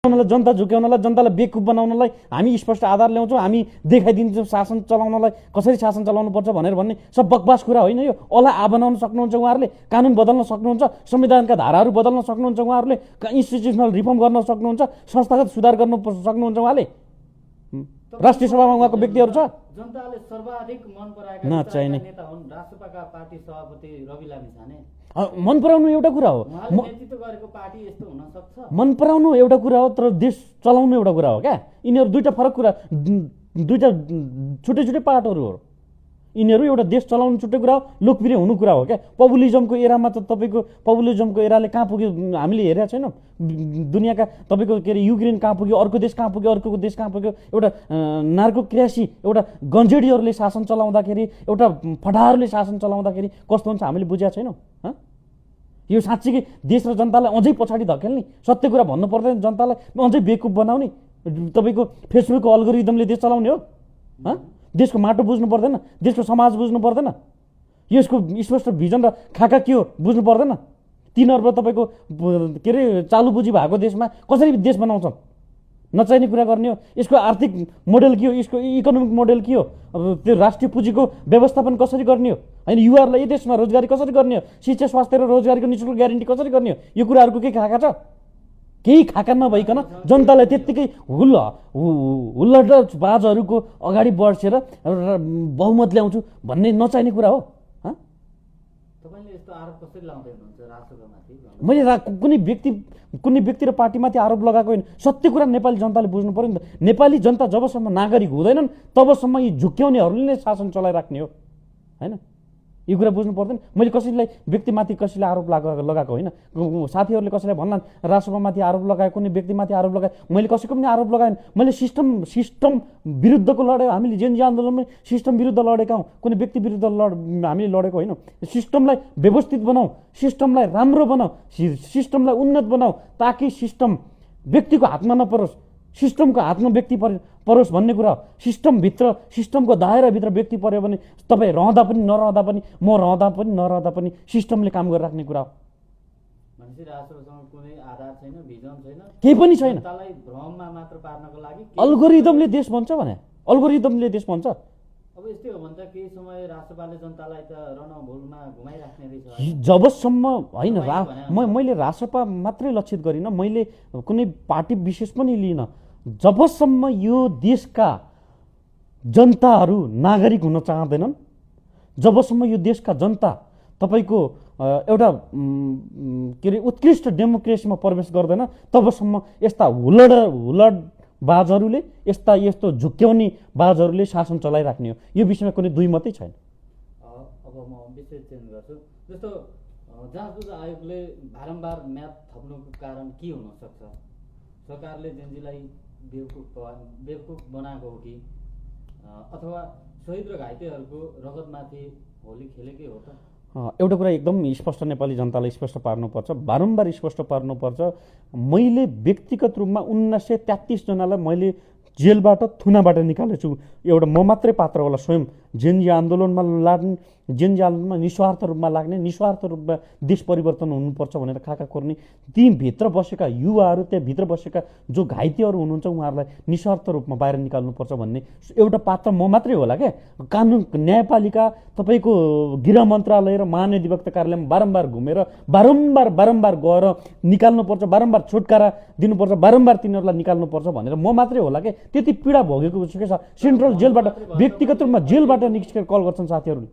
जनता झुक्याउनलाई, जनतालाई बेवकुफ बनाउनलाई हामी स्पष्ट आधार ल्याउँछौँ, हामी देखाइदिन्छौँ शासन चलाउनलाई कसरी शासन चलाउनु पर्छ भन्ने सब बकवास कुरा होइन। यो अला आ बनाउन सक्नुहुन्छ उहाँहरूले, कानुन बदल्न सक्नुहुन्छ, संविधानका धाराहरू बदल्न सक्नुहुन्छ उहाँहरूले, इन्स्टिट्युसनल रिफर्म गर्न सक्नुहुन्छ, संस्थागत सुधार गर्न सक्नुहुन्छ उहाँले। राष्ट्रिय सभामा उहाँको व्यक्तिहरू छ। जनताले सर्वाधिक मन पराएका नेता हुन् राष्ट्रपाका पार्टी सभापति रवि लामिछाने। मन पराउनु एउटा कुरा हो, नेतृत्व गरेको पार्टी यस्तो हुन सक्छ। मन पराउनु एउटा कुरा हो, तर देश चलाउनु एउटा कुरा हो क्या। यिनीहरू दुईटा फरक कुरा, दुईटा छुट्टै छुट्टै पार्टहरू हो यिनीहरू। एउटा देश चलाउनु छुट्टै कुरा हो, लोकप्रिय हुनु कुरा हो क्या। पपुलिजमको एरामा त तपाईँको पपुलिजमको एराले कहाँ पुग्यो हामीले हेरेका छैनौँ। दुनियाँका तपाईँको के अरे युक्रेन कहाँ पुग्यो, अर्को देश कहाँ पुग्यो, अर्को देश कहाँ पुग्यो। एउटा नार्कोक्रेसी, एउटा गन्जेडीहरूले शासन चलाउँदाखेरि, एउटा फटाहरूले शासन चलाउँदाखेरि कस्तो हुन्छ हामीले बुझेका छैनौँ। यो साँच्चीकै देश र जनतालाई अझै पछाडि धकेल्ने, सत्य कुरा भन्नु पर्दैन, जनतालाई अझै बेवकुफ बनाउने तपाईँको फेसबुकको अल्गोरिदमले देश चलाउने हो। देशको माटो बुझ्नु पर्दैन, देशको समाज बुझ्नु पर्दैन, यसको स्पष्ट भिजन र खाका के हो बुझ्नु पर्दैन। 3 अर्ब तपाईँको के अरे चालु पुँजी भएको देशमा कसरी देश बनाउँछन्, नचाहिने कुरा गर्ने हो। यसको आर्थिक मोडेल के हो, यसको इकोनोमिक मोडेल के हो, अब त्यो राष्ट्रिय पुँजीको व्यवस्थापन कसरी गर्ने हो, होइन युवाहरूलाई यो देशमा रोजगारी कसरी गर्ने हो, शिक्षा स्वास्थ्य र रोजगारीको निःशुल्क ग्यारेन्टी कसरी गर्ने हो, यो कुराहरूको के खाका छ? केही खाका नभइकन जनतालाई त्यत्तिकै हुल्लडबाजहरूको अगाडि बढेर बहुमत ल्याउँछु भन्ने नचाहिने कुरा हो। मैले कुनै व्यक्ति र पार्टीमाथि आरोप लगाएको होइन, सत्य कुरा नेपाली जनताले बुझ्नु पर्यो नि त। नेपाली जनता जबसम्म नागरिक हुँदैनन् तबसम्म यी झुक्क्याउनेहरूले नै शासन चलाइराख्ने हो, होइन? यो कुरा बुझ्नु पर्दैन। मैले कसैलाई व्यक्तिमाथि कसैलाई आरोप लगाएको होइन। साथीहरूले कसैलाई भन्लान् राष्ट्रसभामाथि आरोप लगाए, कुनै व्यक्तिमाथि आरोप लगाए, मैले कसैको पनि आरोप लगाएन। मैले सिस्टम विरुद्धको लड्यो। हामीले जेएनजी आन्दोलनमा सिस्टम विरुद्ध लडेका हौँ, कुनै व्यक्ति विरुद्ध हामीले लडेको होइन। सिस्टमलाई व्यवस्थित बनाऊ, सिस्टमलाई राम्रो बनाऊ, सिस्टमलाई उन्नत बनाऊ, ताकि सिस्टम व्यक्तिको हातमा नपरोस्, सिस्टमको हातमा व्यक्ति परोस् भन्ने कुरा हो। सिस्टमभित्र, सिस्टमको दायराभित्र व्यक्ति पर्यो भने तपाईँ रहँदा पनि नरहँदा पनि, म रहँदा पनि नरहँदा पनि सिस्टमले काम गरिराख्ने कुरा हो। केही पनि छैन। अल्गोरिदमले देश बन्छ भने, अल्गोरिदमले देश बन्छ। अब यस्तै हो भने त केही समय राष्ट्रपालले जनतालाई त रणभूमिमा घुमाइराख्ने रहेछ। जबसम्म होइन, मैले राष्ट्रपा मात्रै लक्षित गरिनँ, मैले कुनै पार्टी विशेष पनि लिइनँ। जबसम्म यो देशका जनताहरू नागरिक हुन चाहँदैनन्, जबसम्म यो देशका जनता तपाईँको एउटा के अरे उत्कृष्ट डेमोक्रेसीमा प्रवेश गर्दैन, तबसम्म यस्ता हुलडबाजहरूले, यस्तो झुक्क्याउने बाजहरूले शासन चलाइराख्ने हो। यो विषयमा कुनै दुई मतै छैन। अब म विषय चेन्ज गर्छु। जस्तो जाँच आयोगले बारम्बार म्याद थप्नुको कारण के हुन सक्छ? सरकारले जेएनजीलाई बेवकुफ बनाएको हो कि, अथवा शहीद र घाइतेहरूको रगतमाथि होली खेलेकै हो त? एउटा कुरा एकदम स्पष्ट नेपाली जनतालाई स्पष्ट पार्नुपर्छ, बारम्बार स्पष्ट पार्नुपर्छ। मैले व्यक्तिगत रूपमा 1933 जनालाई मैले जेलबाट, थुनाबाट निकालेको छु। एउटा म मात्रै पात्र होला, स्वयं जेएनजी आन्दोलनमा लाग्ने, जेएनजी आन्दोलनमा निस्वार्थ रूपमा लाग्ने, निस्वार्थ रूपमा देश परिवर्तन हुनुपर्छ भनेर खाका कोर्ने, ती भित्र बसेका युवाहरू, त्यहाँभित्र बसेका जो घाइतेहरू हुनुहुन्छ उहाँहरूलाई निस्वार्थ रूपमा बाहिर निकाल्नुपर्छ भन्ने एउटा पात्र म मात्रै होला क्या। कानुन, न्यायपालिका, तपाईँको गृह मन्त्रालय र महाधिवक्ता कार्यालयमा बारम्बार घुमेर बारम्बार गएर निकाल्नुपर्छ, बारम्बार छुटकारा दिनुपर्छ, बारम्बार तिनीहरूलाई निकाल्नुपर्छ भनेर म मात्रै होला क्या। त्यति पीडा भोगेको छु क्या। सेन्ट्रल जेलबाट, व्यक्तिगत रूपमा जेलबाट निस्केर कल गर्छन् साथीहरूले।